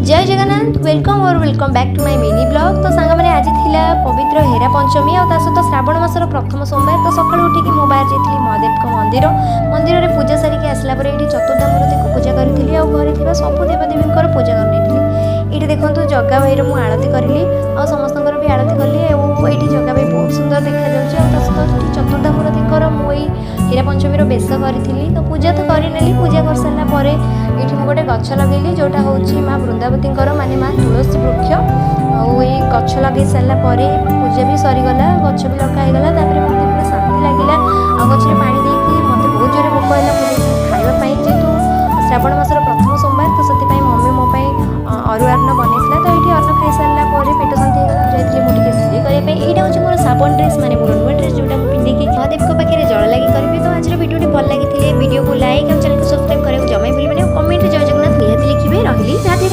Jay Jagannath, welcome or welcome back to my mini vlog। ତ ସାଙ୍ଗମାନେ, ଆଜି ଥିଲା ପବିତ୍ର ହେରା ପଞ୍ଚମୀ ଆଉ ତା ସହିତ ଶ୍ରାବଣ ମାସର ପ୍ରଥମ ସୋମବାର। ତ ସକାଳୁ ଉଠିକି ମୁଁ ବାହାରି ଯାଇଥିଲି ମହାଦେବଙ୍କ ମନ୍ଦିର। ମନ୍ଦିରରେ ପୂଜା ସାରିକି ଆସିଲା ପରେ ଏଇଠି ଚତୁର୍ଦ୍ଧା ମୂର୍ତ୍ତିକୁ ପୂଜା କରିଥିଲି ଆଉ ଘରେ ଥିବା ସବୁ ଦେବାଦେବୀଙ୍କର ପୂଜା କରିନେଇଥିଲି। ଏଇଠି ଦେଖନ୍ତୁ, ଜଗା ଭାଇର ମୁଁ ଆଳତି କରିଲି ଆଉ ସମସ୍ତଙ୍କର ବି ଆଳତି କଲି। ଆଉ ଏଇଠି ଜଗା ଭାଇ ବହୁତ ସୁନ୍ଦର ଦେଖାଯାଉଛି। ଆଉ ତା ସହିତ ଏଠି ଚତୁର୍ଦ୍ଧା ମୂର୍ତ୍ତିଙ୍କର ମୁଁ ଏଇ ହୀରା ପଞ୍ଚମୀର ବେଶ କରିଥିଲି। ତ ପୂଜା ତ କରିନେଲି। ପୂଜା କରିସାରିଲା ପରେ ଏଇଠି ମୁଁ ଗୋଟେ ଗଛ ଲଗେଇଲି, ଯେଉଁଟା ହେଉଛି ମା ବୃନ୍ଦାବତୀଙ୍କର, ମାନେ ମା ତୁଳସୀ ବୃକ୍ଷ। ଆଉ ଏଇ ଗଛ ଲଗେଇ ସାରିଲା ପରେ ପୂଜା ବି ସରିଗଲା, ଗଛ ବି ଲଗା ହେଇଗଲା। ତାପରେ ମୋତେ ପୁରା ଶାନ୍ତି ଲାଗିଲା। ଆଉ ଗଛରେ ପାଣି ଦେଇକି ମୋତେ ବହୁତ ଜୋରେ ଭୋକ ହେଲା, ମୁଁ ଯାଇଥିଲି ଖାଇବା ପାଇଁ। ଯେହେତୁ ଶ୍ରାବଣ ମାସର ପ୍ରଥମ ସୋମବାର, ତ ସେଥିପାଇଁ ମମି ମୋ ପାଇଁ ଅରୁଆ ଅନ୍ନ ବନେଇଥିଲା। ତ ଏଇଠି ଅନ୍ନ ଖାଇସାରିଲା ପରେ ପେଟ ଶାନ୍ତି ହେଇଗଲା। ମୁଁ ଯାଇଥିଲି ମୁଁ ଟିକେ ସିଲେଇ କରିବା ପାଇଁ। ଏଇଟା ହେଉଛି ମୋର ଶ୍ରାବଣ ଡ୍ରେସ୍, ମାନେ ମୋର ନୂଆ ଡ୍ରେସ୍, ଯେଉଁଟା ମୁଁ ପିନ୍ଧିକି ମହାଦେବଙ୍କ ପାଖରେ ଜଳ ଲାଗି କରିବି। ତ ଆଜିର ଭିଡ଼ିଓଟି ଭଲ ଲାଗିଥିଲେ ଭିଡ଼ିଓକୁ ଲାଇକ୍ ଆଉ ଚ୍ୟାନେଲକୁ ସବସ୍କ୍ରାଇବ୍ କରିବାକୁ ଜମା ଭୁଲିବେନି। ଆଉ କମେଣ୍ଟରେ ଜୟ ଜଗନ୍ନାଥ ନିହାତି ଲେଖିବେ। ରହିଲି, ରାଧେ ରାଧେ।